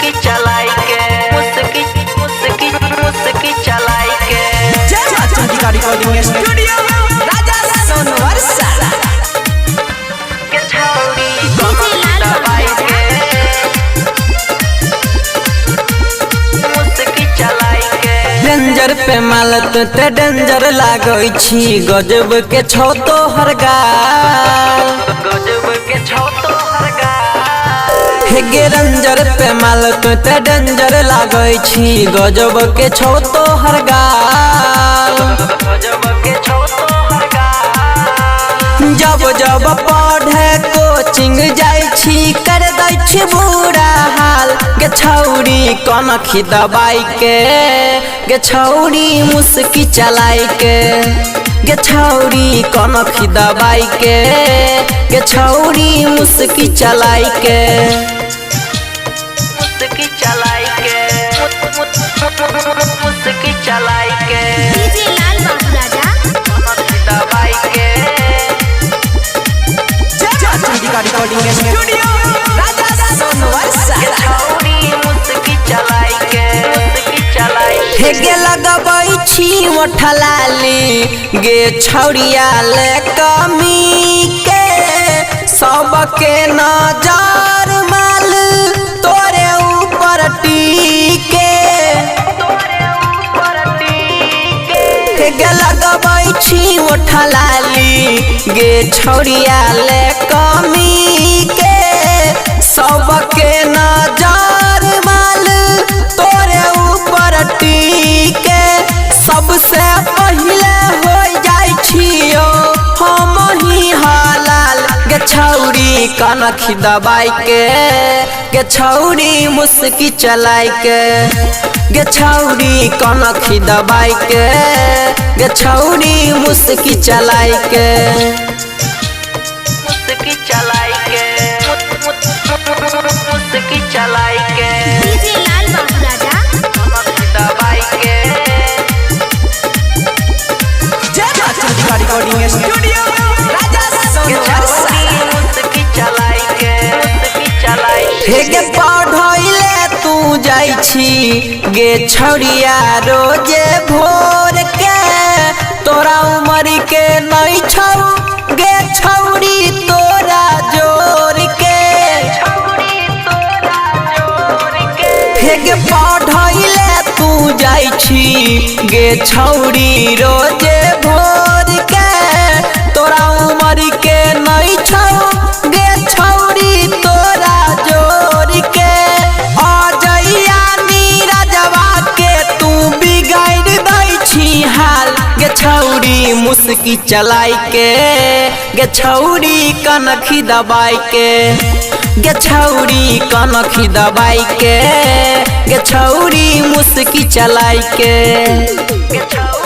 मुस्की चलाई के मुस्की मुस्की मुस्की चलाई के। जय मां चंडिका रिकॉर्डिंग स्टूडियो राजा सोनवर्षा। के छौरी कनखी दबाई के मुस्की चलाई के। डेंजर पे माल ते डेंजर लागै छी, गजब के छौ तोहर गाल। गजब के छौ तोहर गाल। हे गे रंजर पे माल ते डेंजर लागै छी, गजब के छौ तोहर गाल। गजब के छौ तोहर गाल। जब जब पढ़े कोचिंग जाइ छी कर दै छी बुरा हाल। गे छौरी कनखी दबाई के, गे छौरी मुस्की चलाई के, गे छौरी कनखी दबाई के, गे छौरी मुस्की चलाई के। मुस्की चलाई के मुस्की चलाई के। डीजे लाल बाबू राजा। कनखी दबाई के। जय मां चंडिका रिकॉर्डिंग स्टूडियो राजा सोनवर्षा। के छौरी मुस्की चलाई के मुस्की चलाई के। हे गे लगबै छी ओठलाली गे छौरिया ले कमी के, सबके नजर माल तोरे ऊपर टीके। तोरे ऊपर टीके। हे गे लगबै छी ओठलाली गे छौरिया ले कमी के, सबके नजर माल तोरे ऊपर टीके। सबसे पहिले हो जाइ छियो हम ही हलाल। गे छौरी कनखी दबाई के, गे छौरी मुस्की चलाई के, गे छौरी कनखी दबाई के, गे छौरी मुस्की चलाई के। मुस्की चलाई के मुस्की चलाई के। डीजे लाल बाबू राजा। कनखी दबाई के। जय मां चंडिका रिकॉर्डिंग स्टूडियो राजा के सोनवर्षा। छौरी मुस्की चलाई के मुस्की चलाई के। हे गे पढ़ैले तू जाइ छी गे छौरिया रोजे भोर के, तोरा उमर के नै छौ गे छौरी तोरा जोर के। छौरी तोरा जोर के। हे गे पढ़ैले तू जाइ छी गे छौरी रोजे भोर के, तोरा उमर के नै छौ गे छौरी तोरा जोर के। अजैया नीरजवा के तू बिगाड़ि दै छी हाल। गे छौरी मुस्की चलाई के, गे छौरी कनखी दबाई के, गे छौरी कनखी दबाई के, गे छौरी मुस्की चलाई के। के छौरी